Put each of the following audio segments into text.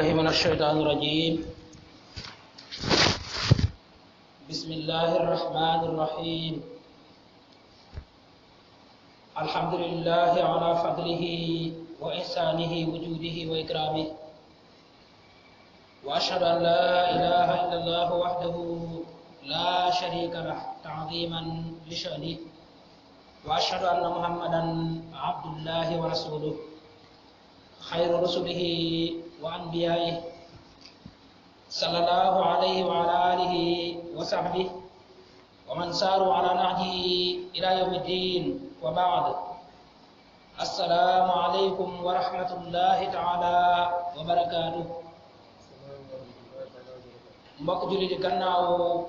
بالله من الشيطان الرجيم. بسم الله الرحمن الرحيم. الحمد لله على فضله وإحسانه وجوده وإكرامه، وأشهد أن لا إله إلا الله وحده لا شريك له تعظيما لشأنه، وأشهد أن محمدا عبد الله ورسوله خير رسله وأنبيائه صلى الله عليه وعلى آله وصحبه ومن ساروا على نهجه إلى يوم الدين. وبعد، السلام عليكم ورحمة الله تعالى وبركاته. mbokk julli di gannaaw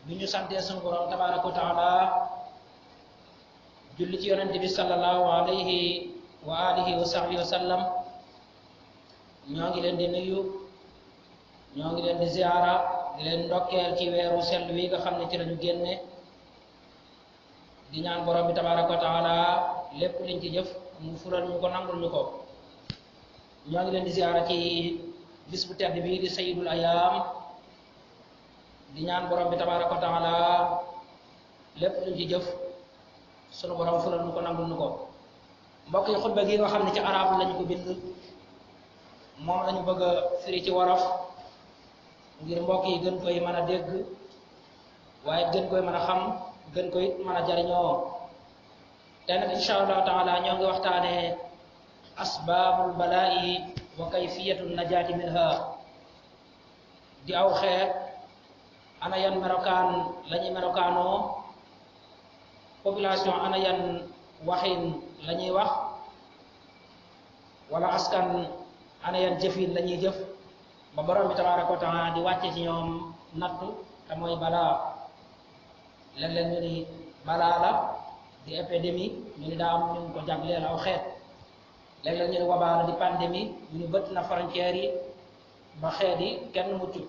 bi ñu sante sunu borom tabaaraka wa taala julli ci yonent bi sallallahu alayhi wa alihi wa sahbihi wa sallam, ñoo ngi leen di nuyu, ñoo ngi leen di ziara, di leen ndokkeel ci weeru sell wi nga xam ne ci lañu génne, di ñaan borom bi tabaaraka wa taala lépp liñ ci jëf mu fulal ñu ko, nangul ñu ko. ñoo ngi leen di ziara ci bis bu tedd bi di sayyidul ayaam, di ñaan borom bi tabaaraka wa taala lépp luñ ci jëf sunu borom fulal ñu ko, nangul ñu ko. mbokk yi, xutba gi nga xam ne ci arab lañu ko bind moom lañu bëgg a firi ci wolof ngir mbokk yi gën koy mën a dégg, waaye gën koy mën a xam, gën koy mën a jariñoo. te nag insha allahu taala ñoo ngi waxtaane asbaabul balaa'i wa kayfiyatu najaati minha. di aw xeet, ana yan melokaan lañuy melokaanoo, population ana yan waxin lañuy wax, wala askan ana yan jëfin lañuy jëf ba borom bi tabaaraka wa taala di wàcce ci ñoom nattu te mooy balaa. léeg-léeg ñu ni balaa la, di épidémie ñu ni daa am ñu ko jagleel aw xeet. léeg-léeg ñu ni wabaa la, di pandémie ñu ni bëtt na frontières yi ba xeet yi kenn muccut.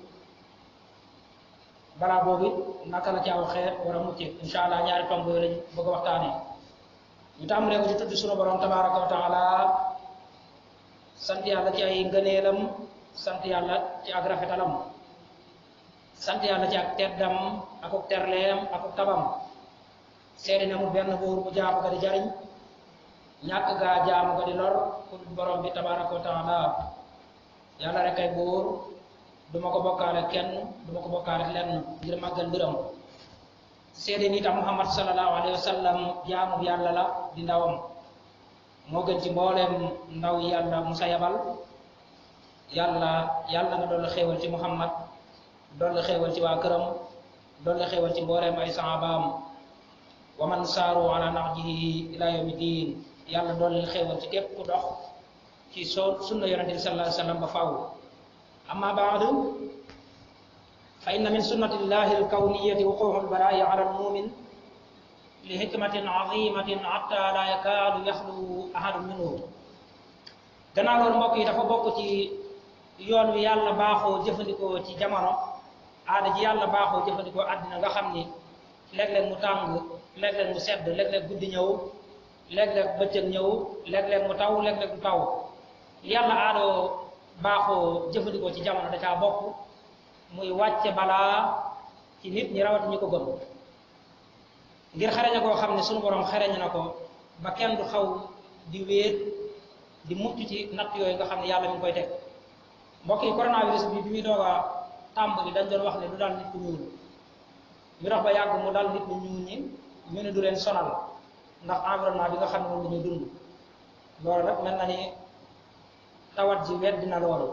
balaa boobu naka la ci aw xeet war a mucc, insha allah ñaari tomb yooyu lañ bëgg a waxtaanee. ñu tàmbalee ko ci tudd sunu borom tabaaraka wa taala, sant yàlla ci ay ngëneelam, sant yàlla ci ak rafetalam, sant yàlla ci ak teddam akuk terleem akuk tabam. seede na mu benn buur bu jaamu ga di jariñ, ñàkk gaa jaamu ga di lor, ku borom bi tabaaraka wa taala. yàlla rek ay buur, duma ko bokkaale kenn, duma ko bokkaale lenn ngir màggal mbiram. seede ni tam Muhammad sallallahu alayhi wa sallam jaamu yàlla la di ndawam, moo gën ci mbooleem ndaw yàlla musa yabal. yàlla nga doon xéewal ci Muhammad, doon xéewal ci waa këram, doon xéewal ci mbooleem ay sahabaam. wa man saaru ala nahjihi ila yawmi diin, yàlla doon xéewal ci képp ku dox ci sunna yonente bi sallallahu alayhi wa sallam ba faaw. amma baadu, fa inna min sunnati llahi alkawniyati wuquuhu albalaa'i ala almu'min li hikmatin azimatin hatta la yakaadu yaxlu ahadun minhu. gannaaw loolu mbokk yi, dafa bokk ci yoon wi yàlla baaxoo jëfandikoo ci jamono, aada ji yàlla baaxoo jëfandikoo àddina nga xam ni léeg-léeg mu tàng, léeg-léeg mu sedd, léeg-léeg guddi ñëw, léeg-léeg bëccëg ñëw, léeg-léeg mu taw, léeg-léeg du taw. yàlla aadoo baaxoo jëfandikoo ci jamono da caa bokk muy wàcce balaa ci nit ñi, rawati ñi ko gëm, ngir xereña koo xam ne sunu borom xereñ na ko ba kenn du xaw di wéet di mucc ci natt yooyu nga xam ne yàlla mi ngi koy teg. mbokk yi, coronavirus bi muy doog a tàmbali dañ doon wax ne du dal nit ku ñuul, ñu dox ba yàgg mu dal nit ñu ñuul ñi, ñu ne du leen sonal ndax environnement bi nga xam ne moom la ñuy dund. loolu nag mel na ni tawat ji weddi na loolu.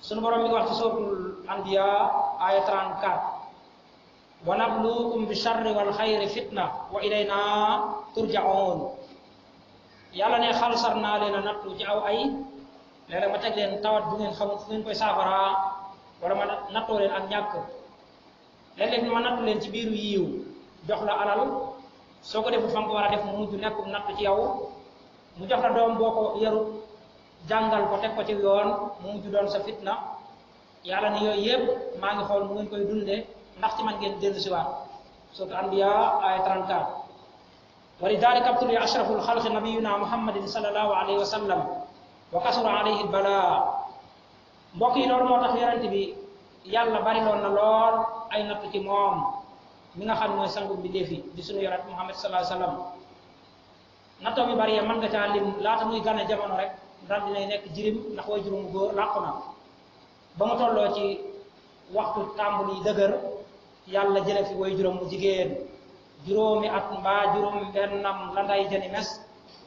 sunu borom mi ngi wax ci suratul anbiya aya 34, wa nabluukum bi sharri wal xayri fitna wa ilayna turjaun. yàlla ne xalsar naa leen a nattu ci aw ay, léeg-léeg ma teg leen tawat bu ngeen xamul fu ngeen koy saafaraa, wala ma nattoo leen ak ñàkk. léeg-léeg ma nattu leen ci biiru yiiw, jox la alal, soo ko defu fa nga ko war a def mu mujj nekkum nattu ci yow. mu jox la doom boo ko yarut, jàngal ko, teg ko ci yoon, mu mujj doon sa fitna. yàlla ne yooyu yëpp maa ngi xool mu ngeen koy dunde ndax ci man ngeen dellu si waat. sourate Anbiya aya 34. wa lidalika abtuli ashraful xalqi nabiyuna muhammadin sallallahu alayhi wa sallam wa kasura alayhi balaa mbokk yi loolu moo tax yonent bi yàlla bari loon na lool ay nattu ci moom mi nga xam ne mooy sangu bi defi di sunu yonent Muhammad sallallahu alayhi wasallam natto bi bari mën nga caa lim laata muy gane jamono rek daal dinay nekk jirim ndax way juróom góor làqu na ba mu tolloo ci waxtu tàmbali dëgër yàlla jële fi way juróom bu jigéen juróomi at mbaa juróom bennam la nday jëni mes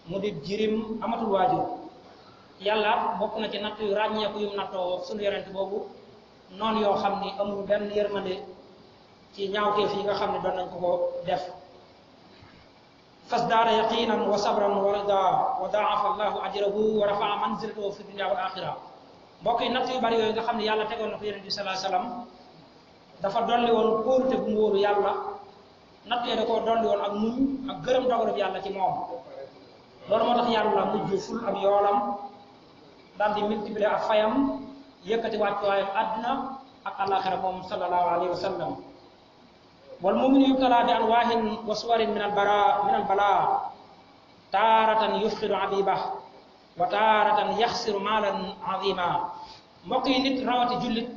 mu di jirim amatul waajur yàlla bokk na ci natt yu ràññeeku yum nattoo sunu yonent boobu noonu yoo xam ni amul benn yërmande ci ñaawteef yi nga xam ne doon nañ ko def fasdaada yaqinan wa sabran wa rida wa daafa allahu ajrahu wa rafaa manzilatahu fi dunya wal axira mbokk yi natt yu bari yooyu nga xam ne yàlla tegoon na ko yonent bi sallallahu alayhi wasallam dafa dolli woon kóolute bu mu wóoru yàlla natt yooyu da koo dolli woon ak muñ ak gërëm dogalub yàlla ci moom loolu moo tax yàlla mujj ful ab yoolam daal di multiplier ak fayam yëkkati wàccuwaayam àdduna ak alaxira moom sallallahu alayhi wa sallam wal muminu yubtala bi anwaahin wa suwarin min al bala taaratan yufqidu abibah wa taaratan yaxsiru maalan azima mbokk yi nit rawati jullit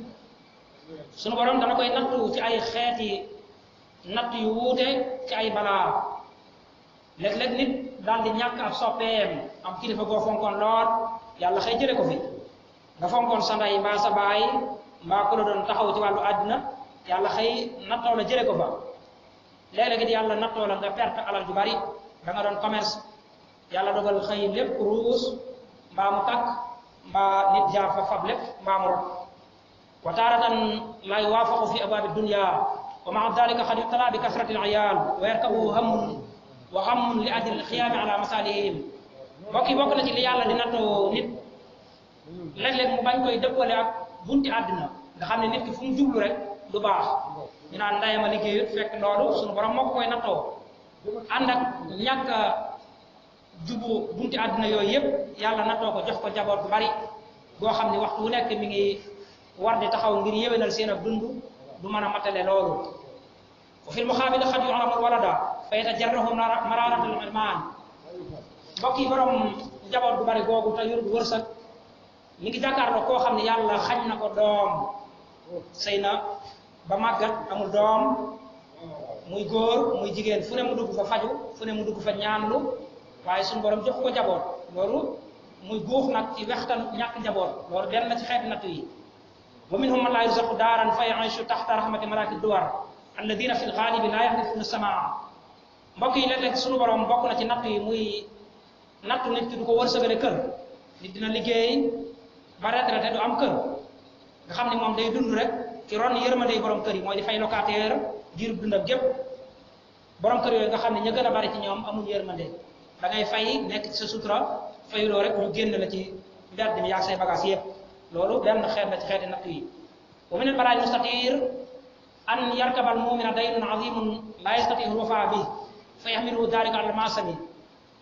sunu borom dana koy nattu ci ay xeeti natt yu wuute ci ay balaa léeg-léeg nit daal di ñàkk ab soppeem am kilifa goo fonkoon lool yàlla xëy jële ko fi nga fonkoon sa ndey mbaa sa baay mbaa ku la doon taxaw ci wàllu àdduna yàlla xëy nattoo la jële ko fa léeg-léeg yàlla nattoo la nga perte alal ju bari da nga doon commerce yàlla dogal xëy lépp ruus mbaa mu takk mbaa nit jaar fa fab lépp mbaa mu rot wa taaratan la yuwaafaqu fi abwaabi dunya wa maa dalika qad yubtala bi kasrati al iyaal wa yarkabu hammun wa hammun li ajli al xiyaami ala masalihim mbokk yi bokk na ci li yàlla di nattoo nit léeg-léeg mu bañ koy dëppale ak bunti àddina nga xam ne nit ki fu mu jublu rek du baax ñu naan ndayama liggéeyut fekk loolu sunu borom moo ko koy nattoo ànd ak ñàkk jubu bunti àddina yooyu yëpp yàlla nattoo ko jox ko jaboot bu bari goo xam ne waxtu wu nekk mi ngi war di taxaw ngir yéwénal seen ak dund du mën a matale loolu wa fil muqaabil xad yu'lamul walada fa yatajarrahu mararatul ilmaan mbokk yi borom njaboot bu bari googu te yorul wërsëg mi ngi jàkkaarloo koo xam ne yàlla xañ na ko doom sëy na ba màggat amul doom muy góor muy jigéen fu ne mu dugg fa faju fu ne mu dugg fa ñaanlu waaye suñu borom jox ko njaboot loolu muy guux nag ci wextan ñàkk njaboot loolu benn la ci xeeti nattu yi wa minhum man laa yurzaqu daaran fa yaishu taxta rahmati malaki duwar alladina fi lxaalibi laa yaxrifuna samaa mbokk yi léeg-léeg suñu borom bokk na ci nattu yi muy nattu nit ki du ko wërsëgale kër nit dina liggéey ba retraité du am kër nga xam ne moom day dund rek ci ron yërmande borom kër yi mooy di fay locataire diir dundam gépp borom kër yooyu nga xam ne ña gën a bari ci ñoom amul yërmande da ngay fay nekk ci sa sutura fayuloo rek ñu génn la ci mbedd mi yaag say bagage yëpp loolu benn xeet la ci xeeti nattu yi wa min al balaa mustatir an yarkaba al mumina daynun azimun la yastati rufa bi fa yaxmiluhu dalika ala masami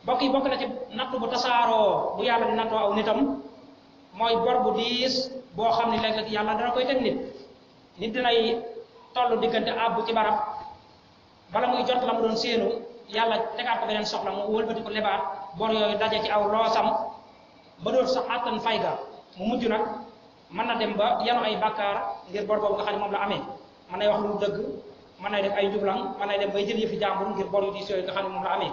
mbokk yi bokk na ci nattu bu tasaaroo bu yàlla di nattoo aw nitam mooy bor bu diis boo xam ne léeg-léeg yàlla dana koy teg nit dinay toll diggante àbbu ci barab bala muy jot la mu doon séenu yàlla tegaat ko beneen soxla mu wëlbati ko lebaat bor yooyu daje ci aw loosam ba doon sax àttan fay ga mu mujj nag mën na dem ba yanu ay bàkkaar ngir bor boobu nga xam ne moom la amee mën nay wax lu dëgg mën nay def ay njublang mën nay dem bay jël yëfi jàmbur ngir bor yu diis yooyu nga xam ne moom la amee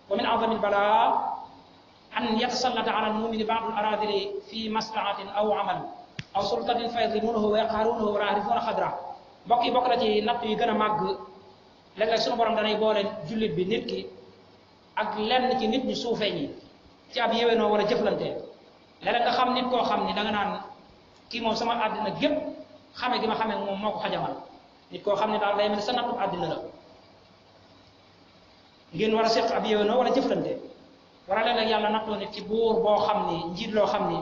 wa min azamil balaa an yatasallata ala almumini ba'du al-aradili fi maslahatin aw amal aw sultatin fa yadlimunahu wa yaqharunahu wa la yarifuna xadra mbokk yi bokk na ci natt yu gën a màgg léeg-léeg sunu borom danay boole jullit bi nit ki ak lenn ci nit ñi suufee ñi ci ab yéwénoo wala jëflante léeg-léeg nga xam nit koo xam ni da nga naan kii moom sama àddina gépp xame gi ma xamee moom moo ko xajamal nit koo xam ne daal day mel sa nattu àddina la ngeen war a seq ab yéwénoo wala jëflante wala léeg-léeg yàlla nattoo nit ci buur boo xam ni njiit loo xam ni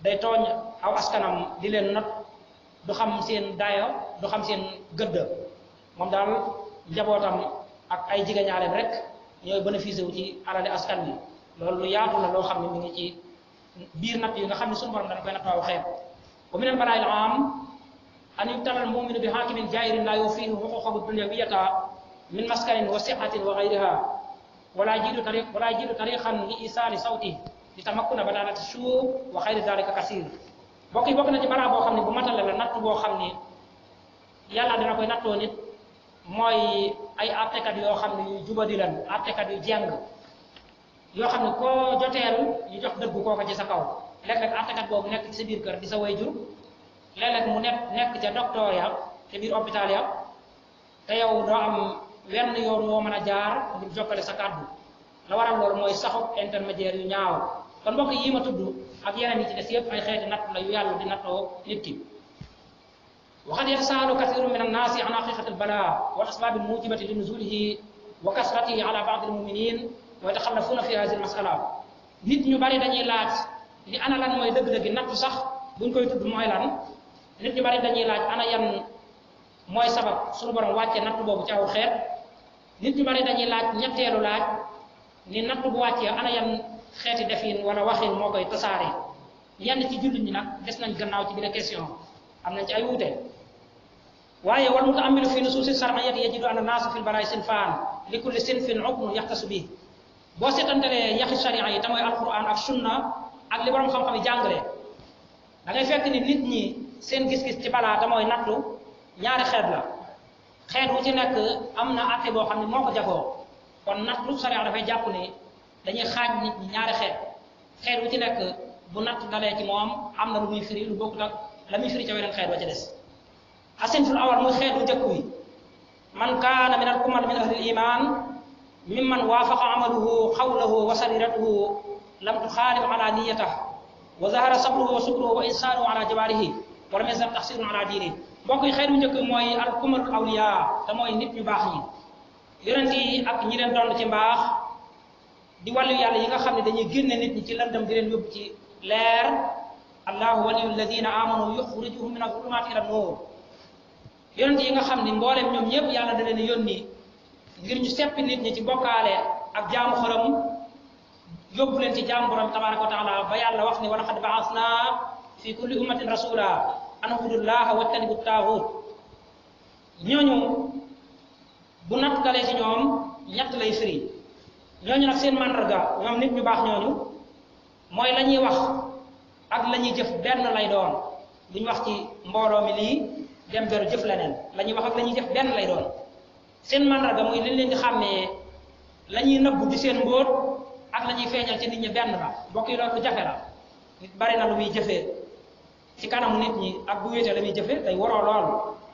day tooñ aw askanam di leen not du xam seen dayo du xam seen gëdd moom daal njabootam ak ay jigéñaaleem rek ñooy bénéficié wu ci alali askan bi loolu lu yaatu la loo xam ne mi ngi ci biir natt yi nga xam ne suñu borom dana koy nattoo aw xeet wa min al balaa'il aam an yubtala al mu'minu bi haakimin jaa'irin laa yuwaffihi huquuqahu dunyawiyata min maskanin wa sihhatin wa ghayriha wala yajidu tariqan li isaali sawtihi li tamakkuna badalati shuub wa xayri dalika kasir bokk yi bokk na ci balaa boo xam ne bu matale la natt boo xam ni yàlla dina koy nattoo nit mooy ay attekat yoo xam ne yu jubadi lan attekat yu jeng yoo xam ne koo joteel ñu jox dëgg kooka ci sa kaw léeg-léeg attekat boobu nekk ci sa biir kër di sa wayjur léeg-léeg mu nekk ca docteur ya ca biir hôpital ya te yow doo am wenn yoon woo mën a jaar ngir jokkale sa kàddu la waral loolu mooy saxub intermédiaire yu ñaaw kon mbokk yi ma tudd ak yeneen yi ci des yëpp ay xeeti natt la yu yàlla di nattoo nit ki وقد يتساءل كثير من الناس عن حقيقة البلاء والأسباب الموجبة لنزوله وكثرته على بعض المؤمنين ويتخلفون في هذه المسألة nit ñu bari dañuy laaj ni ana lan mooy dëgg-dëgg nattu sax buñ koy tudd mooy lan nit ñu bari dañuy laaj ana yan mooy sabab suñu borom wàcce nattu boobu ci aw xeet nit ñu bari dañuy laaj ñetteelu laaj ni nattu bu wàccee ana yan xeeti defin wala waxin moo koy tasaare yenn ci jullit ñi nag des nañ gannaaw ci bi question am nañ ci ay wuute waaye wal mutaammilu fi nusuusi shar'iyyati yajidu anna naasa fil balaa'i sinfaan li kulli sinfin hukmun yaxtasu bi boo seetantalee yaxi sharia yi te mooy alquran ak sunna ak li borom xam-xam yi jàngale da ngay fekk ni nit ñi seen gis-gis ci balaa te mooy nattu ñaari xeet la xeet wu ci nekk am na atte boo xam ne moo ko jagoo kon nattu sharia dafay jàpp ne dañuy xaaj nit ñi ñaari xeet wu ci nekk bu natt dalee ci moom am na lu muy firi lu bokkut ak la muy firi ca weneen xeet wa ca des asinful awal muy xeet wu jëkk wi man kaana min al ummat min ahli iman mimman waafaqa amaluhu xawlahu wa sariratuhu lam tuxaalif ala niyatah wa zahara sabruhu wa sukruhu wa insaanuhu ala jawaarihi wa lam yazal taxsirun ala diini mbokk yi xeet wu njëkk mooy al umatul awliya te mooy nit ñu baax ñi yonent yi ak ñi leen doon ci mbaax di wàllu yàlla yi nga xam ne dañuy génne nit ñi ci lëndëm di leen yóbbu ci leer allahu waliyu alladina amanu yuxrijuhum min azulumaati ila nuur yonent yi nga xam ni mboolem ñoom ñëpp yàlla da leen yónni ngir ñu seppi nit ñi ci bokkaale ak jaamu xërëm yóbbu leen ci jaamu borom tabaraka wa taala ba yàlla wax ni wa laqad ba'asna fi kulli ummatin rasula an ubudullaha wajtanibu taaxut ñooñu bu natt dalee ci ñoom ñett lay firi ñooñu nag seen màndarga ñoom nit ñu baax ñooñu mooy la ñuy wax ak la ñuy jëf benn lay doon duñ wax ci mbooloo mi lii dem beru jëf leneen la ñuy wax ak la ñuy jëf benn lay doon seen màndarga muy liñ leen di xàmmee la ñuy nëbbu di seen mbóot ak la ñuy feeñal ci nit ñi benn la mbokk yi loolu lu jafe la nit bari na lu muy jëfee ci kanamu nit ñi ak bu wéetee la muy jëfee day waroo lool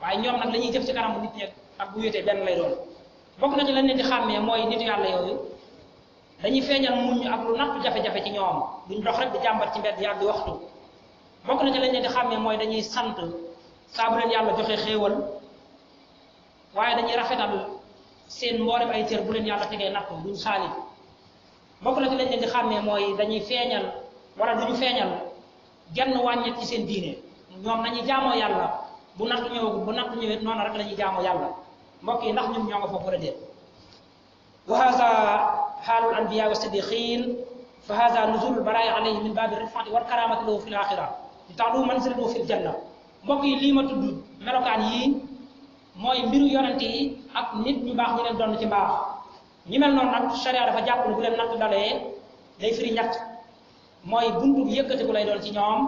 waaye ñoom nag la ñuy jëf ci kanamu nit ñi ak bu wéetee benn lay doon bokk na ci lañ leen di xàmmee mooy nitu yàlla yooyu dañuy feeñal muñ ak lu nattu jafe-jafe ci ñoom duñ dox rek di jàmbat ci mbedd yàgg di waxtu bokk na ci lañ leen di xàmmee mooy dañuy sant saa bu leen yàlla joxe xéewal waaye dañuy rafetal seen mboolem ay cër bu leen yàlla tegee nattu duñ saalit bokk na ci lañ leen di xàmmee mooy dañuy feeñal wala duñu feeñal genn wàññet ci seen diine ñoom nañuy jaamoo yàlla bu nattu ñëwagul bu nattu ñëwee noonu rek la ñuy jaamoo yàlla mbokk yi ndax ñun ñoo nga foofu la déet wa hada xaalul anbiya wa siddiqin fa hada nuzulul baraay alayhi min baabi rifati wal karamati lahu fi l axira li taxlu manzilatu fi l janna mbokk yi lii ma tudd melokaan yii mooy mbiru yonent yi ak nit ñu baax ñi leen doon ci mbaax ñi mel noonu nag sharia dafa jàpp ne bu leen natt dalee day firi ñett mooy buntu bi yëkkatiku lay doon ci ñoom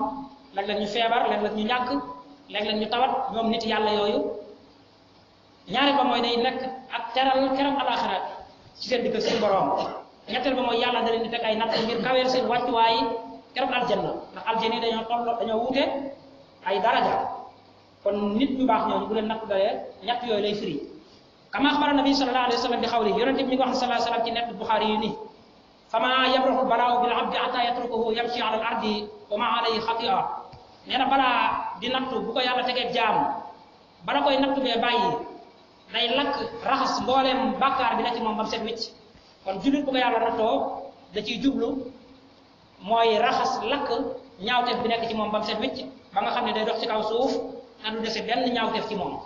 léeg-léeg ñu feebar léeg-léeg ñu ñàkk léeg-léeg ñu tawat ñoom nit yàlla yooyu ñaareel ba mooy day nekk ak teral keroog alaxira ci seen digg seen borom ñetteel ba mooy yàlla da leen di teg ay natt ngir kaweel seen wàccuwaay keroog aljanna ndax aljanna yi dañoo wuute ay daraja kon nit ñu baax ñooñu bu leen natt dalee ñett yooyu lay firi kama axbara nabi sallallahu alayhi wa sallam bi xawli yonent bi ñu ko wax sallallahu alayhi wa sallam ci nett Buxaari yi ni fama yabrahu balaaw bil abdi hatta yatrukuhu yamshi ala al ardi wa ma alayhi xatia nee na balaa di nattu bu ko yàlla tegee jaam bala koy nattu bee bàyyi day lakk raxas mbooleem bàkkaar bi na ci moom ba mu set wicc kon jullit bu ko yàlla nattoo da ciy jublu mooy raxas lakk ñaawteef bi nekk ci moom ba mu set wicc ba nga xam ne day dox ci kaw suuf te du dese benn ñaawteef ci moom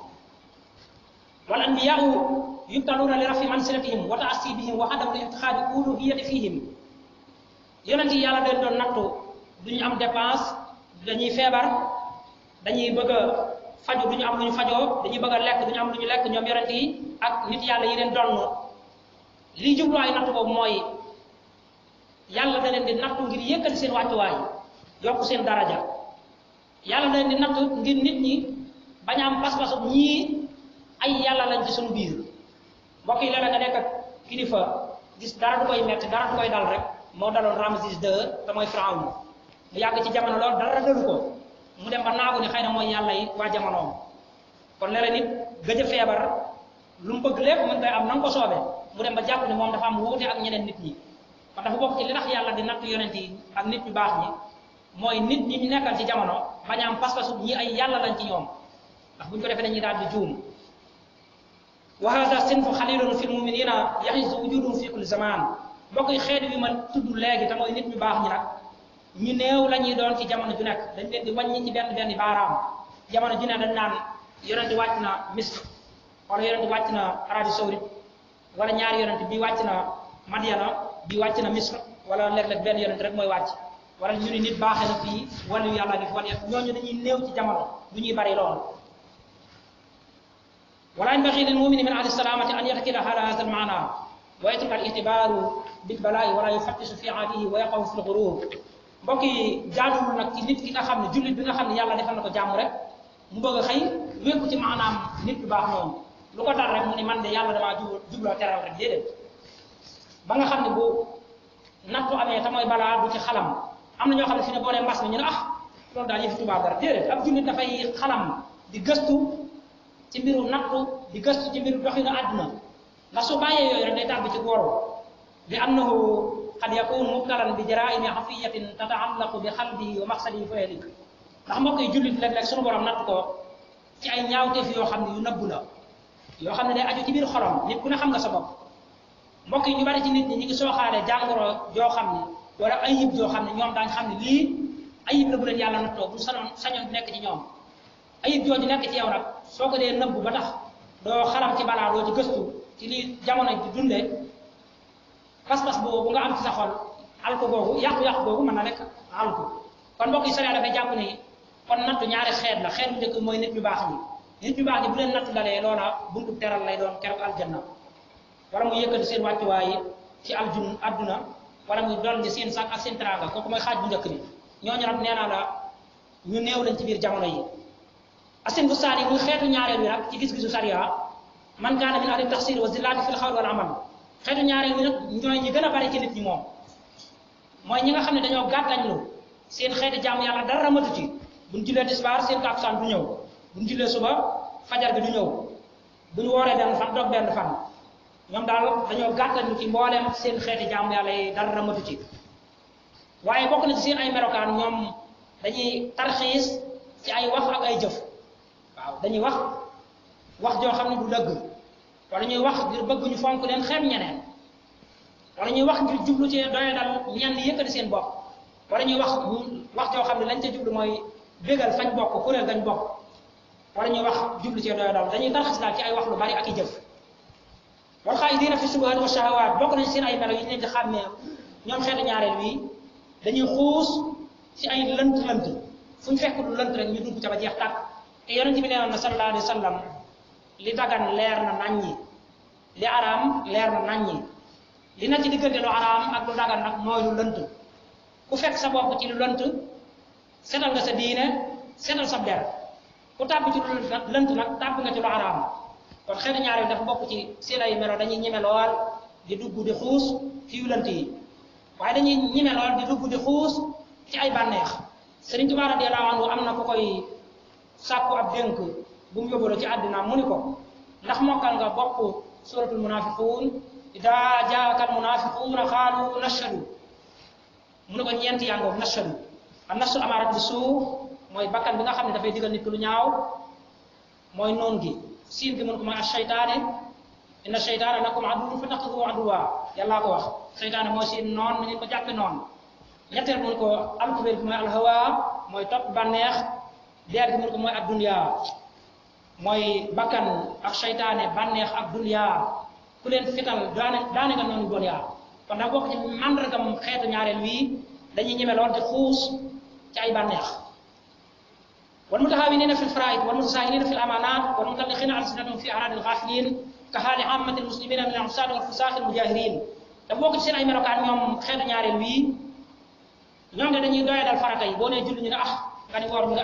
wal anbiyaau yubtaluuna li rafi mansilatihim wa taasibihim wa adam li intixaadi uluhiyati fihim yonent yi yàlla dañ doon nattu duñu am dépense dañuy feebar dañuy bëgg a faju duñu am lu ñu fajoo dañuy bëgg a lekk duñu am lu ñu lekk ñoom yonent yi ak nit yàlla yi leen donn lii jubluwaayu nattu boobu mooy yàlla da leen di nattu ngir yëkkati seen wàccuwaay yokk seen daraja yàlla leen di natt ngir nit ñi bañ am pas-pasu ñii ay yàlla lañ ci suñu biir mbokk yi léeg-léeg nga nekk ak kilifa gis dara du koy metti dara du koy dal rek moo daloon Ramses II te mooy Firawna mu yàgg ci jamono lool dara dalu ko mu dem ba naagu ni xëy na mooy yàlla yi waa jamonoom kon léeg-léeg nit gëj a feebar lu mu bëgg lépp mën koy am na nga ko soobee mu dem ba jàpp ni moom dafa am wuute ak ñeneen nit ñi kon dafa bokk ci li tax yàlla di natt yonent yi ak nit ñu baax ñi mooy nit ñi ñu nekkal ci jamono bañ a am pas-pasu ñi ay yàlla lañ ci ñoom ndax buñ ko defee dañuy daal di juum wa hada sinfu xalilun fi lmuminina yaxisu wujudum fi kulli zaman mbokk yi xeet wi ma tudd léegi te mooy nit ñu baax ñi nag ñu néew la ñuy doon ci jamono ju nekk dañ leen di wàññi ci benn baaraam jamono ju ne dañ naan yonent wàcc na Misr wala yonent wàcc na Arabie Saoudite wala ñaari yonent bi wàcc na Madiana bi wàcc na Misr wala léeg-léeg benn yonent rek mooy wàcc wala ñu ni nit baaxee na fii wala yàlla gi fi wala ñooñu dañuy néew ci jamono du ñuy bari lool ولا ينبغي للمؤمن من أهل السلامة أن يعتقد على هذا المعنى ويترك الاعتبار بالبلاء ولا يفتش في عاده ويقع في الغرور mbokk yi jaaduwul nag ci nit ki nga xam ne jullit bi nga xam ne yàlla defal na ko jàmm rek mu bëgg a xëy wékku ci maanaam nit bu baax noonu lu ko dal rek mu ni man de yàlla damaa jubloo teral rek déedéet ba nga xam ne bu nattu amee te mooy balaa du ci xalam am na ñoo xam ne fi ne boo dee mbas mi ñu ne ah loolu daal yëfi tubaab dara déedéet ab jullit dafay xalam di gëstu ci mbiru nattu di gëstu ci mbiru doxinu àdduna ndax su bàyyee yooyu rek day tàbbi ci góoru bi annahu qad yakunu mubtalan bi jaraimi xafiyatin tataallaqu bi xalbihi wa maqsadihi fa yalik ndax mbokk yi jullit léeg-léeg suñu borom natt ko ci ay ñaawteef yoo xam ne yu nëbbu la yoo xam ne day aju ci biir xolam nit ku ne xam nga sa bopp mbokk yi ñu bari ci nit ñi ñu ngi sooxaale jàngoro joo xam ne wala ayib joo xam ne ñoom daañ xam ne lii ayib la bu leen yàlla nattoo bu sañoon nekk ci ñoom ayib jooju nekk ci yow nag soo ko dee nëbbu ba tax doo xalam ci balaa doo ci gëstu ci li jamono di dundee pas-pas boobu nga am ci sa xol alko googu yàqu-yàqu googu mën na nekk alko kon mbokk yi sariya dafay jàpp ni kon nattu ñaari xeet la xeet bu njëkk mooy nit ñu baax ñi nit ñu baax ñi bu leen nattu dalee loola buntu teral lay doon keroog aljanna wala muy yëkkati seen wàccuwaay ci adduna wala muy dolli seen sax ak seen teraanga kooku mooy xaaj bu njëkk bi ñooñu nag nee naa la ñu néew lañ ci biir jamono yi asin bu saani muy xeetu ñaareel bi nag ci gis-gisu sariya man kaana min ahli taxsir wa zillaati fil xawl wal amal xeetu ñaareel bi nag ñooy ñi gën a bari ci nit ñi moom mooy ñi nga xam ne dañoo gàttañlu seen xeeti jaamu yàlla dara matu ci buñ jullee tisbaar seen takkusaan du ñëw buñ jullee suba fajar bi du ñëw buñ wooree benn fan doog benn fan ñoom daal dañoo gàttañlu ci mbooleem seen xeeti jaamu yàlla yi dara matu ci waaye bokk na ci seen ay melokaan ñoom dañuy tarxiis ci ay wax ak ay jëf waaw dañuy wax joo xam ne du dëgg wala ñuy wax ngir bëgg ñu fonk leen xeeb ñeneen wala ñuy wax ngir jublu ci doye dal ñenn yëkkati seen bopp wala ñuy wax joo xam ne lañ ca jublu mooy bégal fañ bokk kuréel gañ bokk wala ñuy wax jublu ci doye dal dañuy tarxis daal ci ay wax lu bari ak i jëf wal xaa'idiina fi subuhaat wa shahawaat bokk nañ seen ay melo yi ñu leen di xàmmee ñoom xeetu ñaareel wi dañuy xuus ci ay lënt fu ñu fekk du lënt rek ñu dugg ca ba jeex tàkk te yonent bi nee na sallallahu alayhi wa sallam li dagan leer na naññi li araam leer na naññi li na ci diggante lu araam ak lu dagan nag mooy lu lënt ku fekk sa bopp ci lu lënt setal nga sa diine setal sa der ku tàbbi ci lu lënt nag tàbbi nga ci lu araam kon xeetu ñaar yi dafa bokk ci seen ay melo dañuy ñeme lool di dugg di xuus ci yu lënt yi waaye dañuy ñeme lool di dugg di xuus ci ay bànneex Sëriñ Tuubaa radiyallaahu anhu am na ku koy sàkku ab dénk bu mu yóbbaloo ci àddina mu ni ko ndax mokkal nga bopp suratul munafiquun idaa jaaka al munafiquuna xaalu nashhadu mu ne ko ñeenti yàngoog nashhadu an nafsu amaarat bi suu mooy bakkan bi nga xam ne dafay digal nit ki lu ñaaw mooy noon gi siin gi mun ko mooy asheytaane inna sheytaana lakum aduwwun fattaxiduuhu aduwwa yàllaa ko wax seytaane mooy seen noon na ngeen ko jàppe noonu ñetteel mun ko alkubeer bi mooy alhawa mooy topp bànneex deer gi mun ko mooy ad dunya mooy bakkan ak seytaane bànneex ak dunya ku leen fital daane nga noonu bon yaa kon daa bokk ci màndargam xeetu ñaareel wii dañuy ñeme lool di xuus ci ay bànneex wal mutahaawiniina fil faraa'id wal mutasaahiliina fil amaanaat wal mutalliqiina alsinatahum fi a'raadil ghaafiliin ka haali aammatil muslimiina min al-'ussaati wal fusaaqi al-mujaahiriin da bokk ci seen ay melokaan ñoom xeetu ñaareel wii ñoom de dañuy doyadal farata yi boo nee julli ñu ne nga ni woor ñu ne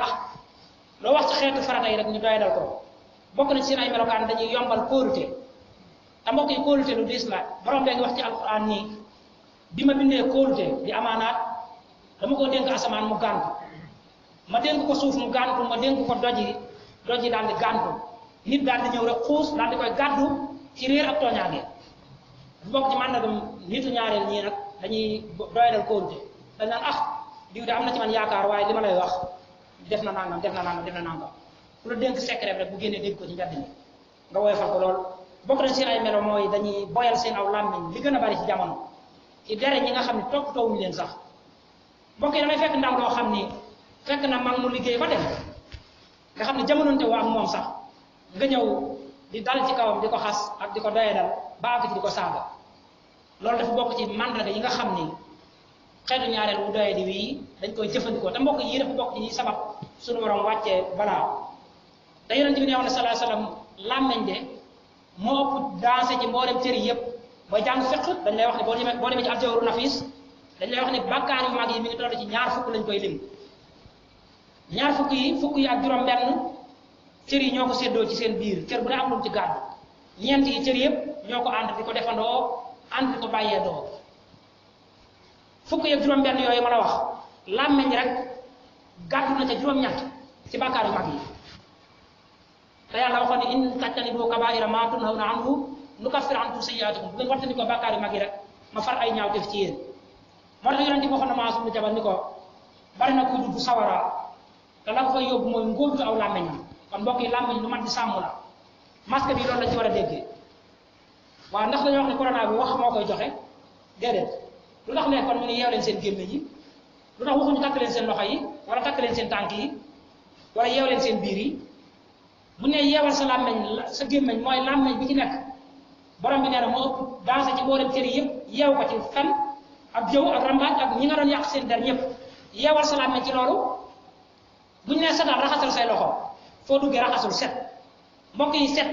loo wax ci xeetu farata yi rek ñu doyadal ko bokk na ci seen ay melokaan dañuy yombal kóolute te mbokk yi kóolute lu diis la borom bee ngi wax ci alquran nii bi ma bindee kóolute di amaanaat dama ko dénk asamaan mu gàntu ma dénk ko suuf mu gàntu ma dénk ko doji daal di gàntu nit daal di ñëw rek xuus daal di koy gàddu ci réer ak tooñaange bu bokk ci màndargam nitu ñaareel ñii nag dañuy doyadal kóolute dañ naan diw de am na ci man yaakaar waaye li ma lay wax def na nangam ku la dénk secret rek bu génnee dégg ko ci mbedd mi nga woyofal ko lool bokk na seen ay melo mooy dañuy boyal seen aw làmmiñ li gën a bari ci jamono ci dere ñi nga xam ne toppatoowuñu leen sax mbokk yi damay fekk ndaw loo xam ni fekk na mag mu liggéey ba dem nga xam ne jamononte woo ak moom sax nga ñëw di dal ci kawam di ko xas ak di ko doyadal ba àgg ci di ko saaga loolu dafa bokk ci mandarga yi nga xam ni xeetu ñaareel wu doye di wii dañ koy jëfandikoo te mbokk yi dafa bokk ci sabab suñu borom wàccee balaa te yonent bi ne wax ne sallallahu alayhi wasallam làmmeñ de moo ëpp dansé ci mboolem cër yi yëpp booy jàng fiq dañ lay wax ne boo demee ci al-Jawharu Nafis dañ lay wax ne bàkkaar yu mag yi mi ngi toll ci ñaar fukk lañ koy lim ñaar fukk yi ak juróom benn cër yi ñoo ko séddoo ci seen biir cër bu ne am lu ci gàddu ñeent yi cër yëpp ñoo ko ànd di ko defandoo ànd di ko bàyyee doo fukk yi ak juróom benn yooyu ma la wax làmmeñ rek gàddu na ca juróom-ñett ci bàkkaar yu mag yi te yàlla waxoon ne in tajtanibu kabaa'ira maa tunhawna anhu nukaffir ankum sayyi'aatikum bu ngeen waxtani ko bàkkaar yu mag yi rek ma far ay ñaaw def ci yéen moo tax yonent bi waxoon na Muaaz ibn Jabal ni ko bari na kuy dugg sawara te la ko fay yóbbu mooy ngóobutu aw làmmeñam kon mbokk yi làmmeñ lu mat di sàmm la masque bi loolu la ci war a déggee waaw ndax dañoo wax ne corona bi wax moo koy joxe déedéet lu tax ne kon ñu ne yeew leen seen gémmiñ yi lu tax waxuñu takk leen seen loxo yi wala takk leen seen tànk yi wala yeew leen seen biir yi bu ne yeewal sa làmmeñ sa gémmiñ mooy làmmeñ bi ci nekk borom bi nee na moo ëpp dansé ci mboolem cër yi yëpp yeew ko ci fen ak jëw ak rambaaj ak ñi nga doon yàq seen der ñëpp yeewal sa làmmeñ ci loolu bu ñu nee setal raxasal say loxo foo duggee raxasul set mbokk yi set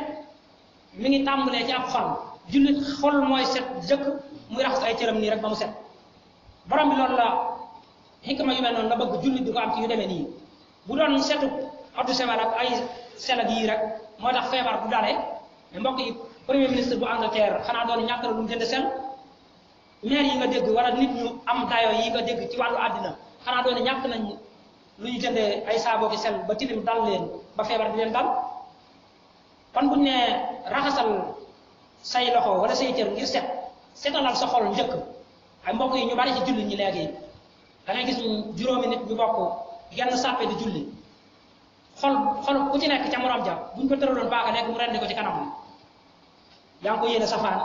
mi ngi tàmbalee ci ab xol jullit xol mooy set jëkk muy raxas ay cëram nii rek ba mu set borom bi loolu la xikma yu mel noonu la bëgg jullit di ko am ci yu demee nii bu doon setu oddu sewal ak ay sel ak yii rek moo tax feebar bu dalee mais mbokk yi premier ministre bu Angleterre xanaa doon ñàkk na lu mu jënd sel maire yi nga dégg wala nit ñu am dayo yi nga dégg ci wàllu àddina xanaa doon ñàkk nañ lu ñu jëndee ay saaboo ki sel ba tilim dal leen ba feebar di leen dal kon buñ ne raxasal say loxo wala say cër ngir setalal sa xol njëkk ay mbokk yi ñu bari ci julli ñi léegi da ngay gis juróomi nit ñu bokk genn sàppe di julli xol ku ci nekk ca morom ja buñ ko tëraloon baaka nekk mu rendi ko ci kanam yaa ngi ko yéene safaan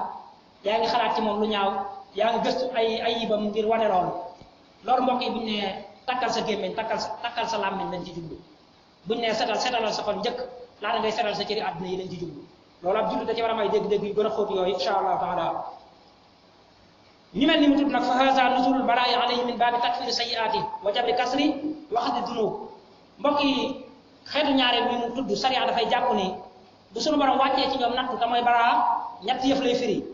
yaa ngi xalaat ci moom lu ñaaw yaa ngi gëstu ay ayibam ngir wane loolu mbokk yi buñ ne takkal sa gémmiñ takkal sa làmmiñ lañ ci jublu buñ ne setalal sa xol njëkk laata ngay setal sa cëri àdduna yi lañ ci jublu loolu ab jullit da ci war a may dégg-dégg yu gën a xóot yooyu insha allahu taala ñu mel ni mu tudd nag fa haza nuzulul balaa'i alayhi min baabi takfiri sayyi'aati wa jabri kasri wa xasdi dunub mbokk yi xeetu ñaareel bi mu tudd sariya dafay jàpp ni bu sunu borom wàccee ci ñoom nattu te mooy balaa ñetti yëf lay firi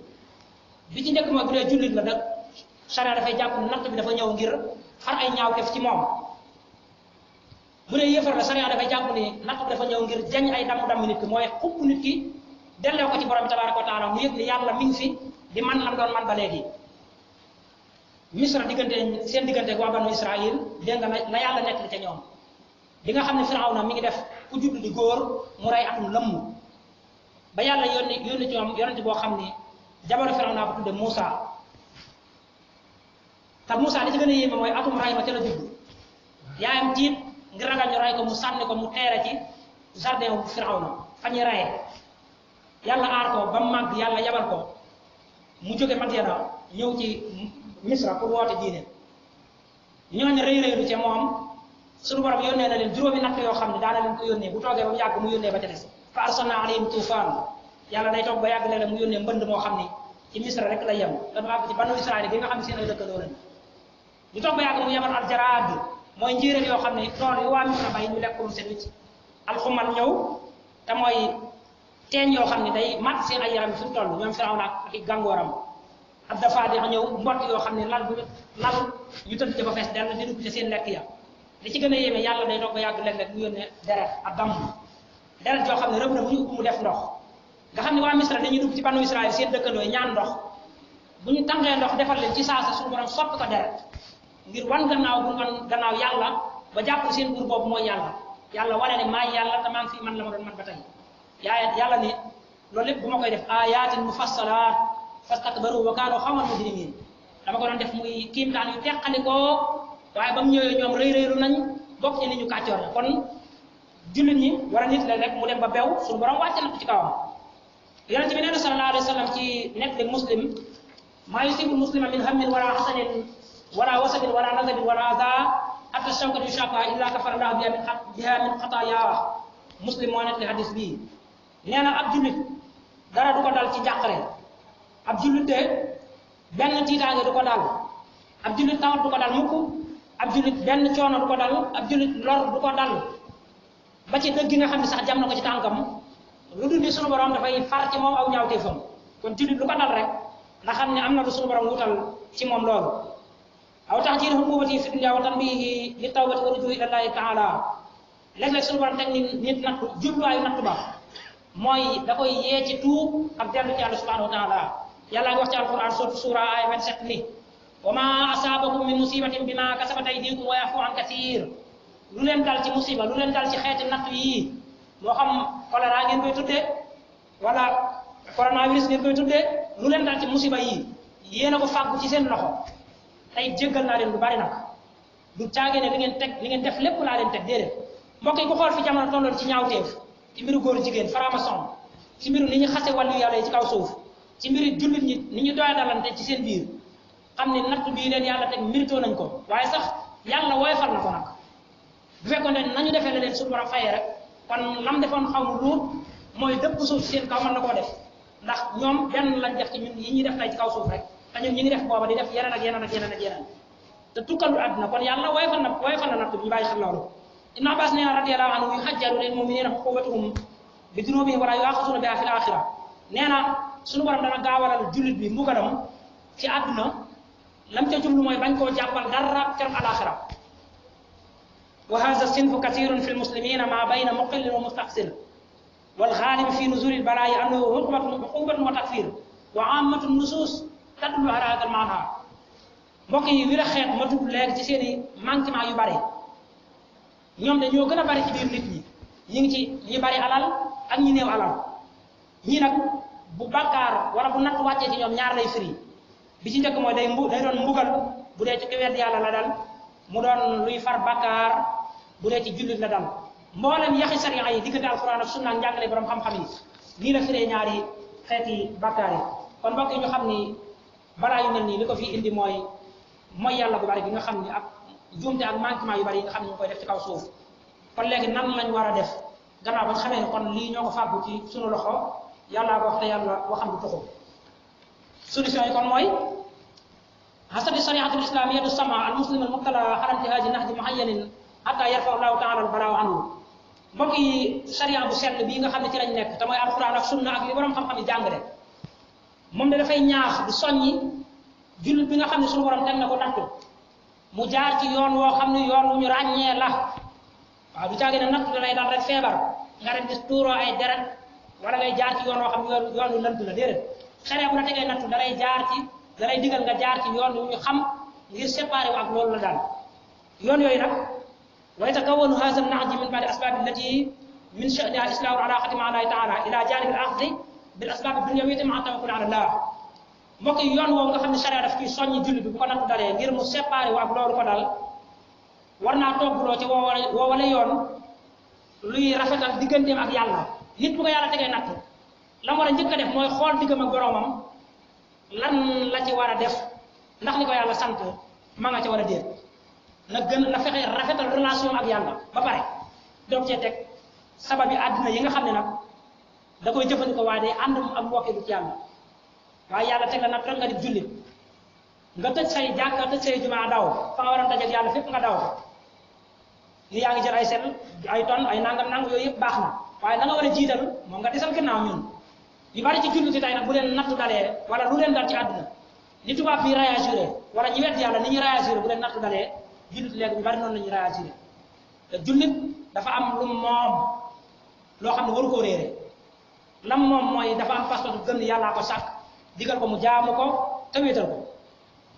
bi ci njëkk mooy bu dee jullit la nag sariya dafay jàpp ni natt bi dafa ñëw ngir xar ay ñaaw def ci moom bu dee yëfar la sariya dafay jàpp ni natt bi dafa ñëw ngir jañ ay damm nit ki mooy xupp nit ki delloo ko ci borom bi tabaraka wa taala mu yëg ni yàlla mi ngi fi di man lam doon man ba léegi misra seen diggante waa banu israil dégg nga la yàlla nekk li ca ñoom bi nga xam ne Firawna mi ngi def ku juddu di góor mu rey atum lëmm ba yàlla yónni ci ñoom yonent boo xam ni jabaru Firawna ko tudde Moussa te Moussa li ci gën a yéeme mooy atum ray ma ca la judd yaayam tiit ngir ragal ñu ray ko mu sànni ko mu teere ci jardin wu Firawna fa ñuy rayee yàlla aar ko ba mu màgg yàlla yabal ko mu jóge Madyana ñëw ci Misra pour woote diine ñooñu rëy ca moom suñu borom yónnee na leen juróomi natt yoo xam ne daana leen ko yónnee bu toogee ba mu yàgg mu yónnee ba ca des fa arsalna alayhim tufaan yàlla day toog ba yàgg léeg-léeg mu yónnee mbënd moo xam ni ci Misra rek la yem te du àgg ci banu Israël bi nga xam ne seen ay dëkkandoo lañ ñu toog ba yàgg mu yebal aljaraad mooy njéeréer yoo xam ne tool yi waa Misra bay ñu lekk ko mu set wicc alxumal ñëw te mooy teen yoo xam ne day mat seen ay yaram fi mu toll ñoom Firawna ak i gàngooram ak dafa di ñëw mbott yoo xam ne lal ñu tëdd ca ba fees dell di dugg ca seen lekk ya li ci gën a yéeme yàlla day doog ba yàgg léeg-léeg mu yónnee deret ak damm deret joo xam ne rëbb na bu ñu ubbi mu def ndox nga xam ne waa Misra dañuy dugg ci banu Israël seen dëkkandoo ñaan ndox bu ñu tàngee ndox defal leen ci saasa suñu borom soppi ko deret ngir wan gannaaw bu wan gannaaw yàlla ba jàpp seen buur boobu mooy yàlla wane ne maay yàlla te maa ngi fi man la ma doon man ba tey yàlla ne loolu lépp bu ma koy def ayatin mufassalaat fastakbaru wa kaanu qawman mujrimin dama ko doon def muy kiimtaan yu teqalikoo waaye ba mu ñëwee ñoom rëy-rëylu nañ bokk ci nit ñu kàccoor kon jullit ñi war a nit la rek mu dem ba bew suñu borom wàcce na ko ci kawam yonente bi nee na sallallahu alayhi wa sallam ci nekk li muslim maa yusibu muslima min hammin wala hasanin wala wasabin wala nasabin wala aza hatta shawkat yushaka illa kafara allah biha min xataaya muslim moo nekk li hadis bii nee na ab jullit dara du ko dal ci njàqare ab jullit de benn tiitaange du ko dal ab jullit tawat du ko dal mukk ab jullit benn coono du ko dal ab jullit lor du ko dal ba ci dëgg nga xam ne sax jam na ko ci tànkam lu dul ni sunu borom dafay far ci moom aw ñaawteefam kon jullit lu ko dal rek nga xam ne am na lu sunu borom wutal ci moom loolu aw tax jiir xumubati fi dunya wa tanbihi li tawbati wa rujuu ila llahi taala léeg-léeg sunu borom teg nit nattu jubluwaayu nattu ba mooy da koy yee ci tuub ak dellu ci yàlla subhanahu wa taala yàlla ngi wax ci alquran suura ay 27 ni wa ma asabakum min musibatin bima kasabat aydikum wa yafu an kathir lu leen dal ci musiba lu leen dal ci xeeti nattu yi moo xam choléra ngeen koy tuddee wala coronavirus ngeen koy tuddee lu leen dal ci musiba yi yéen a ko fàggu ci seen loxo tey jéggal naa leen lu bari nag du caagee ne li ngeen def lépp laa leen teg déedéet mbokk yi ku xool fi jamono tolloon ci ñaawteef ci mbiru góor jigéen faramason ci mbiru ni ñu xase wàllu yàlla yi ci kaw suuf ci mbiru jullit ñi ni ñu doya dalante ci seen biir xam ne natt bii leen yàlla teg mérito nañ ko waaye sax yàlla woyofal na ko nag bu fekkoon ne nañu defee la leen suñu war a fayee rek kon lam defoon xaw mu luut mooy dëpp suuf ci seen kaw mën na koo def ndax ñoom benn lañ def ci ñun yi ñuy def tey ci kaw suuf rek te ñun ñi ngi def booba di def yeneen ak yeneen ak yeneen ak yeneen te tukkalu àdduna kon yàlla woyofal na natt bi ñu bàyyi xel loolu Ibn Abbas nee na radiyallahu anhu yuhajjaru lil mu'minina uqubatuhum bi dunubihim wala yu'akhadhuna biha fil akhirah nee na suñu borom dana gaawalal jullit bi mbugalam ci àdduna lam ca jublu mooy bañ koo jàppal dara keroog alaxira wa hadha sinfu kathirun fi lmuslimina ma bayna muqillin wa mustaqsir wal ghalib fi nuzul al bala'i annahu uqubatun wa takfir wa ammatu nusus tadullu ala hadha al ma'na mbokk yi wi la xeet ma tudd léegi ci seen i manquement yu bari ñoom dañoo gën a bari ci biir nit ñi ñi ngi ci ñi bari alal ak ñi néew alal ñii nag bu bàkkaar wala bu natt wàccee ci ñoom ñaar lay firi bi ci njëkk mooy day doon mbugal bu dee ci ki wedd yàlla la dal mu doon luy far bàkkaar bu dee ci jullit la dal mboolem yaxi sariya yi diggante alquran ak sunna ak njàngale borom xam-xam yi nii la firee ñaari xeeti bàkkaar yi kon mbokk yi ñu xam ni balaa yu mel nii li ko fi indi mooy yàlla bu bari bi nga xam ni ak juumte ak manquement yu bari yi nga xam ne ñu koy def ci kaw suuf kon léegi nan lañ war a def gannaaw ba xamee ne kon lii ñoo ko fàggu ci sunu loxo yàllaa ko wax te yàlla waxam du tuxu solution yi kon mooy hasadi shariatul islamiyatu sama al muslim al mubtala ala intihaji nahji muhayyanin hatta yarfa allahu taala al balaa anhu mbokk yi sharia bu sell bii nga xam ne ci lañ nekk te mooy alquran ak sunna ak li borom xam-xam yi jàngale moom de dafay ñaax di soññi jullit bi nga xam ne suñu borom teg na ko nattu mu jaar ci yoon woo xam ne yoon wu ñu ràññee la waaw du caagi ne nattu da lay dal rek feebar nga dem gis tuuroo ay deret wala ngay jaar ci yoon woo xam ne yoon wu lënt la déedéet xere bu la tegee nattu da lay digal nga jaar ci yoon wu ñu xam ngir séparé wu ak loolu la daal yoon yooyu nag wa yatakawwanu hadha an-nahj min ba'di asbab allati min sha'niha islahu al-alaqati ma'a Allah ta'ala ila janib al-akhdh bil asbab ad-dunyawiyyah ma'a tawakkul ala Allah mbokk yi yoon woowu nga xam ne charia daf ciy soññi jullit bi bu ko nattu dalee ngir mu séparé wu ak loolu ko dal war naa togguloo ci woowale yoon luy rafetal digganteem ak yàlla nit bu ko yàlla tegee nattu la mu war a njëkk a def mooy xool diggam ak boroomam lan la ci war a def ndax li ko yàlla sant ma nga ca war a déet na fexe rafetal relation ak yàlla ba pare doog cee teg sababi àddina yi nga xam ne nag da koy jëfandikoo waaye day ànd ak mbokki du ci yàlla waaye yàlla teg la nag rek nga di jullit nga tëj say jàkka tëj say jumaa daw fa nga waroon dajeeg yàlla fépp nga daw li yaa ngi jël ay sel ay tonnes ay nangam yooyu yëpp baax na waaye la nga war a jiital moom nga desal ginnaaw ñun ñu bari ci jullit yi tey nag bu leen nattu dalee wala lu leen dal ci àdduna ni tubaab bi réagiré wala ñi wedd yàlla ni ñuy réagiré bu leen nattu dalee jullit léegi ñu bari noonu la ñuy réagiré te jullit dafa am lu moom loo xam ne waru koo réere lam moom mooy dafa am pas-pas bu gëm yàllaa ko sàkk digal ko mu jaamu ko te wéetal ko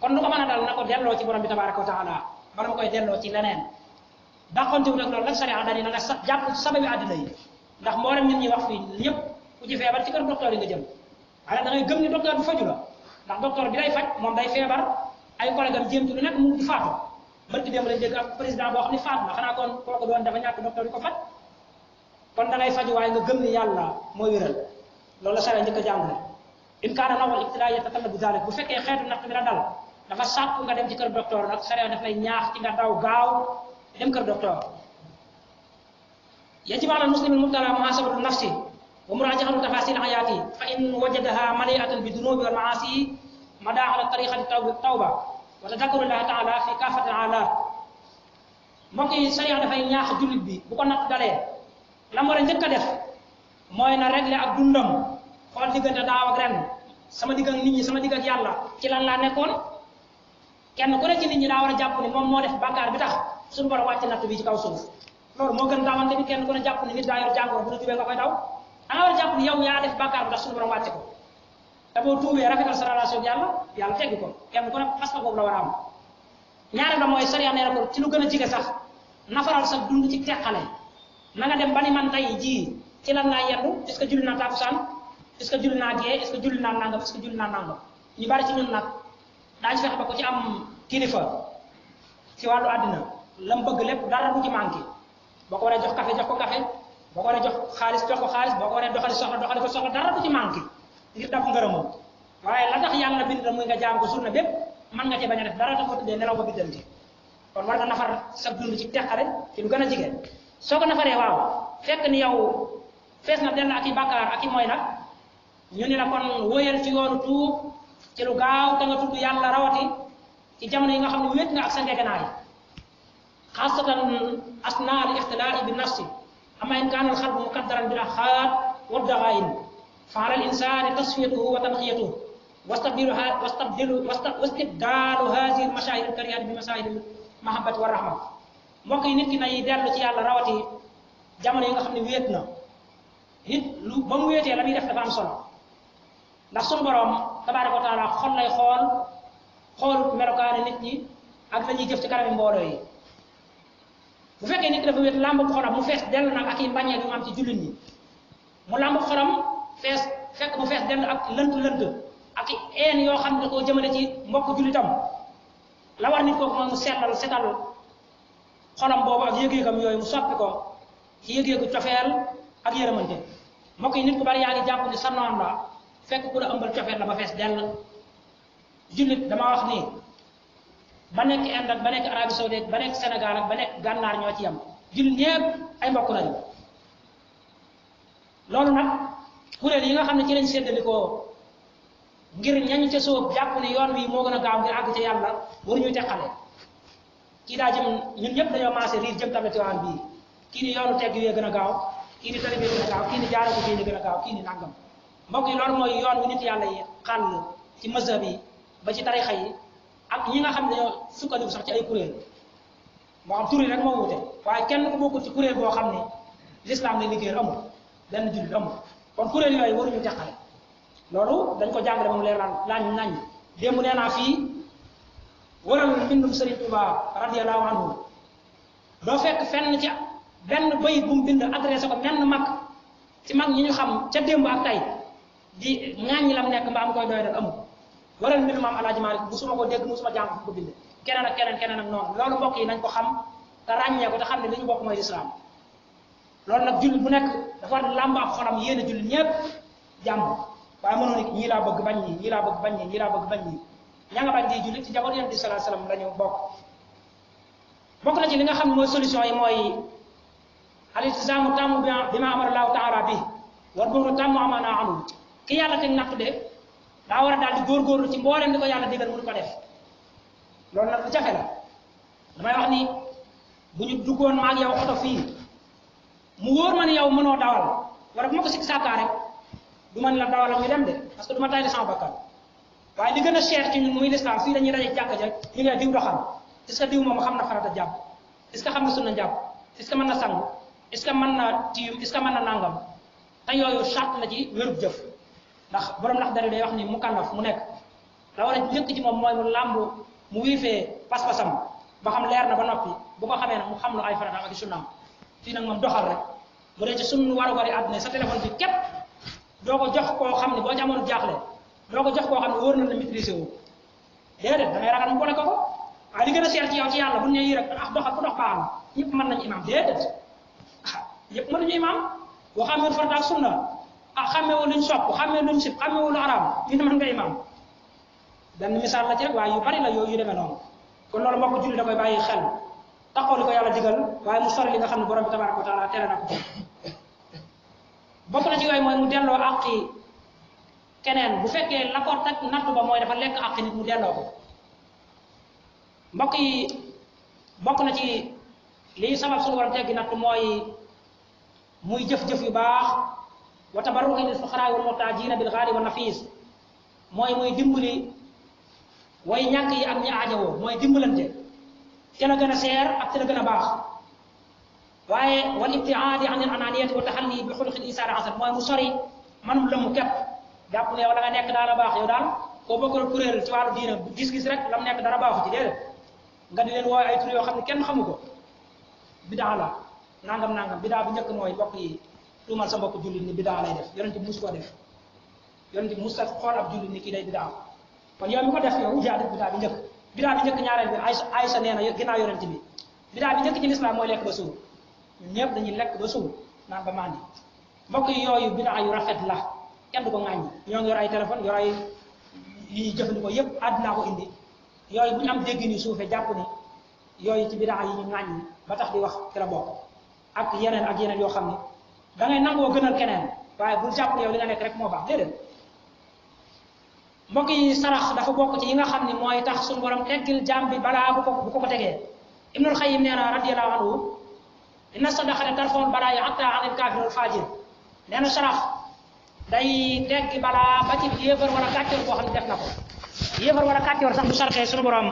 kon lu ko mën a dal na ko delloo ci borom bi tabaraka wa taala bala ma koy delloo ci leneen dàqontewu nag loolu nag sariya dani na nga jàpp sababi àddina yi ndax mboolem ñun ñi wax fii ñëpp ku ci feebar ci kër docteur yi nga jëm waaye da ngay gëm ni docteur bi faju la ndax docteur bi day faj moom day feebar ay collègue am jéem ci lu nekk mu di faatu barki démb lañ dégg ak président boo xam ne faatu na xanaa kon kooku doon dafa ñàkk docteur yi ko faj kon da ngay faju waaye nga gëm ni yàlla mooy wéral loolu la sariya njëkk a jàngale in kaana nawal ibtilaa yatatallabu dalik bu fekkee xeetu natt bi la dal dafa sàkku nga dem ci kër docteur nag sariya daf lay ñaax ci nga daw gaaw dem kër docteur yajib ala muslimin mubtala muhasabatu nafsi wa muraajaatu tafasil hayati fa in wajadaha maliatan bi dunubi wal maasi mada ala tariqati tawba wa tadakkaru llahi taala fi kaafati ala mbokk yi sariya dafay ñaax jullit bi bu ko natt dalee la mu war a njëkk a def mooy na régler ak dundam xool diggante daaw ak ren sama digg ak nit ñi sama digg ak yàlla ci lan laa nekkoon kenn ku ne ci nit ñi daa war a jàpp ni moom moo def bàkkaar bi tax suñu borom wàcc natt bi ci kaw suuf loolu moo gën daawante ni kenn ku ne jàpp ni nit daa yor jàngoro bu la jubee nga koy daw da nga war a jàpp ni yow yaa def bàkkaar bi tax suñu borom wàcce ko te boo tuubee rafetal sa relation ak yàlla teggi ko kenn ku ne pas boobu la war a am ñaareel ba mooy sariya nee na ko ci lu gën a jige sax nafaral sa dund ci teqale na nga dem ba ni man tey jii ci lan laa yendu est-ce que julli naa tàkkusaan est-ce que julli naa gée est-ce que julli naa nangam est-ce que julli naa nangam ñu bari ci ñun nag daañu fexe ba ko ci am kilifa ci wàllu àddina la mu bëgg lépp dara du ci manqué boo ko waree jox café jox ko café boo ko waree jox xaalis jox ko xaalis boo ko waree doxali ko soxla dara du ci manqué ngir daf ngërëmam waaye la tax yàlla bind la muy nga jaam ko journée bépp mën nga ci bañ a def dara dafa tuddee nelaw ba biddanti kon war nga nafar sa dund ci teqale ci lu gën a jigéen soo ko nafaree waaw fekk ni yow fees na dell ak i bàkkaar ak i mooy nag ñu ni la kon wóyal ci yoonu tuub ci lu gaaw te nga tudd yàlla rawati ci jamono yi nga xam ne wéet nga ak sa ngegenaay xaasatan asna al ixtilaa'i bi nafsi ama in kaana al xalbu muqaddaran bil axaat wa daxaayin fa ala al insani tasfiyatuhu wa tanqiyatuhu wastibdaalu haadihi al mashaahir al karihat bi masaahir al mahabbati wa rahma mbokk yi nit ki nay dellu ci yàlla rawati jamono yi nga xam ne wéet na nit lu ba mu wéetee la muy def dafa am solo ndax suñu borom tabaaraka wa taala xol lay xool melokaani nit ñi ak la ñuy jëf ci kanami mbooloo yi bu fekkee nit ki dafa wéet làmb xolam mu fees dell nag ak i mbañeel yu mu am ci jullit ñi mu làmb xolam fekk mu fees dell ak lënt ak i een yoo xam ne da koo jëmale ci mbokk jullitam la war nit kooku mooy mu setal xolam boobu ak yëg-yëgam yooyu mu soppi ko ci yëg-yëgu cofeel ak yërëmante mbokk yi nit ku bari yaa ngi jàpp ni sa noon la fekk ku la ëmbal cofeel la ba fees dell jullit dama wax ni ba nekk Inde ak ba nekk Arabie Saoudite ba nekk Sénégal ak ba nekk gànnaar ñoo ci yam jullit ñépp ay mbokk lañu loolu nag kuréel yi nga xam ne ci lañ séddalikoo ngir ñañ ca sóob jàpp ne yoon wi moo gën a gaaw ngir àgg ca yàlla waruñuy teqale kii daa jëm ñun ñëpp dañoo maase riir jëm tamit yoon bii kii ni yoonu tegg wee gën a gaaw kii ni tali bi gën a gaaw kii ni jaarale ko fii ni gën a gaaw kii ni nangam mbokk yi loolu mooy yoon wi nit yàlla yi xàll ci mazhab yi ba ci tarixa yi ak ñi nga xam ne dañoo sukkandiku sax ci ay kuréel moo xam tur yi rek moo wute waaye kenn ku bokkul ci kuréel boo xam ne l'islam lay liggéeyal amul benn jullit amul kon kuréel yooyu waruñu teqale loolu dañ ko jàngale moom leer laañ nañ démb nee naa fii waral mbindum Sëriñ Tuubaa radiyallahu anhu doo fekk fenn ci benn bayit bu mu bind adressé ko menn mag ci mag ñi ñu xam ca démb ak tey di ŋàññi lam nekk mbaa mu koy doy dal amul waral mbind maam Alaaji Maalik musuma ko dégg musuma jàng fu ko bind keneen ak keneen ak noonu loolu mbokk yi nañ ko xam te ràññee ko te xam ne li ñu bokk mooy lislaam loolu nag jullit bu nekk dafa war làmb ak xolam yéene jullit ñépp jàmm waaye mënoon ni ñii laa bëgg bañ ñii ñii laa bëgg bañ ñii ñii laa bëgg bañ ñii ña nga bañ di jullit ci jaboot Yonent bi sallallahu alayhi wasallam la ñu bokk na ci li nga xam ne mooy solution yi mooy al-iltizaamu tàmm bi ma amara Allahu taala bi war boobu tàmm amaana anhu ki yàlla teg natt de daa war a daal di góorgóorlu ci mbooleem di ko yàlla digal mu di ko def loolu nag lu jafe la damay wax ni bu ñu duggoon ma ak yow oto fii mu wóor ma ni yow mënoo dawal wala bu ma ko sikk sàkkaa rek du ma ni la dawal ñu dem de parce que du ma tay de sama bakkan waaye li gën a cher ci ñun muy l'islam fii dañuy daje jàkka ja ñu ne diw doxal est-ce que diw moom xam na farata jàpp est-ce que xam na sunna jàpp est ce que mën na sangu est ce que mën na tiim est ce que mën na nangam te yooyu charte la ci wérub jëf ndax borom ndax dari day wax ni mukallaf mu nekk la war a njëkk ci moom mooy mu làmb mu wiifee pas-pasam ba xam leer na ba noppi bu ko xamee nag mu xam lu ay farataam ak sunnaam fii nag moom doxal rek bu dee ci sunu warugar yi àdduna sa téléphone bi képp doo ko jox koo xam ne boo ci amoon jaaxle doo ko jox koo xam ne wóor na la maîtriser wu déedéet da ngay ragal mu boole ko waaye li gën a seer ci yow ci yàlla bu ñu nee yii rek doxal ku dox baax na ñëpp mën nañu imam déedéet ñëpp mënuñu imam boo xamee farata ak sunna xamee luñ sopp xamee luñ sib xamee lu araam ñu ne mën nga imam benn misaal la ci rek waaye yu bari la yooyu yu demee noonu kon loolu mbokk julli da koy bàyyi xel taxaw li ko yàlla digal waaye mu sori li nga xam ne borom bi tabaraka wa taala tere na ko bokk na ci yooyu mooy mu delloo àqi keneen bu fekkee la ko teg nattu ba mooy dafa lekk àqi nit mu delloo ko mbokk yi bokk na ci lii sabab suñu borom teggi nattu mooy muy jëf-jëf yu baax wa tabarruki lil fuqaraa wal muhtaajina bil ghaali wa nafiis mooy muy dimbali way ñàkk yi ak ñi aajowoo mooy dimbalante te la gën a seer ak te la gën a baax waaye wal ibtiaadi an al ananiyati wa taxalli bi xuluqi isaari hasan mooy mu sori manum lëmu képp jàpp ne yow la nga nekk daal a baax yow daal koo bokkal kuréel ci wàllu diina gis-gis rek la mu nekk dara baaxu ci déedéet nga di leen woowe ay tur yoo xam ne kenn xamu ko bidaa la nangam bidaa bu njëkk mooy mbokk yi tuumal sa mbokk jullit ni bidaa lay def yonent bi mus koo def yonent bi mus ta xool ab jullit ni kii day bidaa kon yow mi ko def yow yaa def bidaa bi njëkk ñaareel bi Aysa nee na ginnaaw yonent bi bidaa bi njëkk ci lislaam mooy lekk ba suur ñun ñëpp dañuy lekk ba suur naan ba mandi mbokk yi yooyu bidaa yu rafet la kenn du ko ŋàññi ñoo ngi yor ay téléphone yor ay yi jëfandikoo yépp àddinaa ko indi yooyu bu ñu am dégg ni suufe jàpp ni yooyu ci bidaa yi ñu ŋàññi ba tax di wax ci la bokk ak yeneen yoo xam ni da ngay nangoo gënal keneen waaye bul jàpp ne yow li nga nekk rek moo baax déedéet mbokk yi sarax dafa bokk ci yi nga xam ni mooy tax suñu borom teggil jaam bi balaa bu ko tegee Ibnul Xayyim nee na radiyallahu anhu inna sadaqata tarfa'u balaa hatta anil kaafir al fajir nee na sarax day teggi balaa ba ci yéefar wala kàccoor boo xam ne def na ko yéefar wala kàccoor sax bu sarxee suñu borom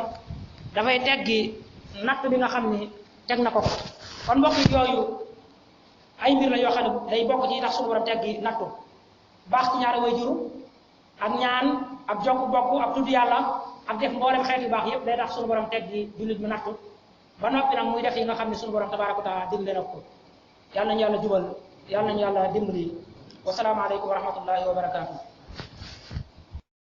dafay teggi natt bi nga xam ni teg na ko kon mbokk yi yooyu ay mbir la yoo xam ne day bokk ci tax suñu borom teggi nattu baax ci ñaari way juru ak ñaan ak jokk bokk ak tudd yàlla ak def mboolem xeet yu baax yépp day tax suñu borom teggi jullit mu nattu ba noppi nag muy def yi nga xam ne suñu borom tabaaraka wa taala digle na ko yàlla nañu yàlla jubal yàlla nañu yàlla dimbali wa salaamu aleykum wa rahmatullahi wa barakaatu